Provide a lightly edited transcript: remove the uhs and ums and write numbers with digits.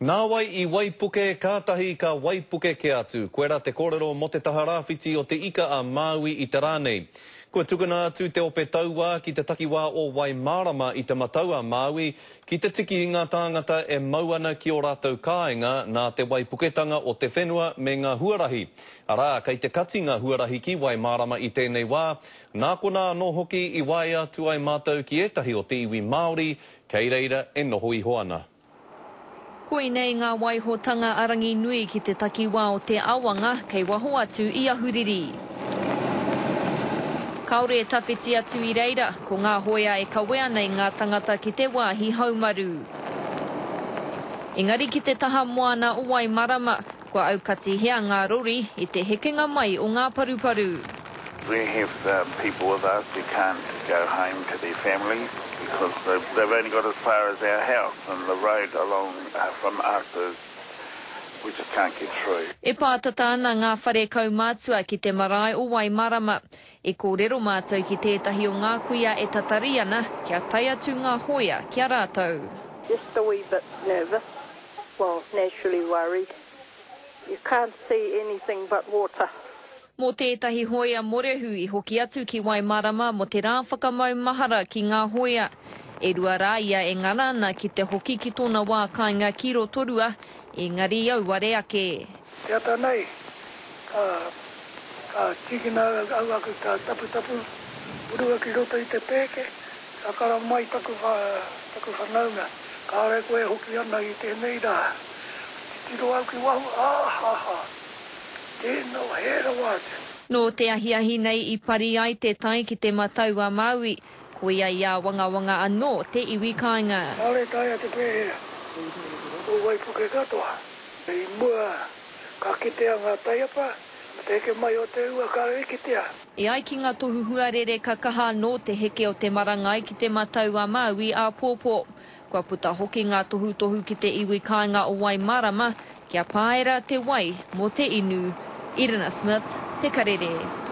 Nāwai i waipuke, kātahi ka waipuke kē atu. Koirā te kōrero mō te taha rāwhiti o Te Ika a Māui i te rā nei. Kua tukuna atu te ope tauā ki te takiwā o Waimārama i Te Matau-a-Māui ki te tiki i ngā tāngata e mau ana ki ō rātou kāinga nā te waipuketanga o te whenua me ngā huarahi. Arā, kei te kati ngā huarahi ki Waimārama i tēnei wā, nā konā anō hoki i waea atu ai mātou ki ētahi o te iwi Māori kei reira e noho iho ana. Koinei ngā waihotanga a Ranginui ki te takiwā o Te Awanga kei waho atu i Ahuriri. Kāore e tawhiti atu i reira, ko ngā hoea e kawe ana i ngā tangata ki te wāhi haumaru. Engari ki te taha moana o Waimarama, kua aukatihia ngā rori i te hekenga mai o ngā paruparu. We have people with us who can't go home to their families because they've only got as far as our house and the road along from us is we just can't get through. E pātata ana ngā whare kaumātua ki te marae o Waimarama. I kōrero mātou ki tētahi o ngā kuia e tatari ana kia tae atu ngā hōia ki a rātou. Just a wee bit nervous, well naturally worried, you can't see anything but water. Mō tētahi hōia morehu i hoki atu ki Waimārama mō te rā whakamau mahara ki ngā hōia. E rua rā ia e ngana ana ki te hoki ki tōna wā kāinga ki Rotorua, engari auare ake. Te ata nei, ka, ka tīkina au aku taputapu, murua ki roto i te pēke, ka karanga mai taku, taku whanaunga, Kāore koe e hoki ana i tēnei rā. Titiro au ki waho, āhaha! Tino hē rawa atu. Nō te ahiahi nei i pari ai te tai ki Te Matau-a-Māui, koia i āwangawanga anō te iwi kāinga. Kāore i taea te pēhea o Waipuke katoa. I mua ka kitea ngā taiapa, me te heke mai o te ua kāore i kitea. E ai ki ngā tohu huarere ka kaha anō te heke o te marangai ki Te Matau-a-Māui āpōpō. Kua puta hoki ngā tohutohu ki te iwi kāinga o Waimārama Kia pāera te wai mō te inu. Irina Smith, Te Karere.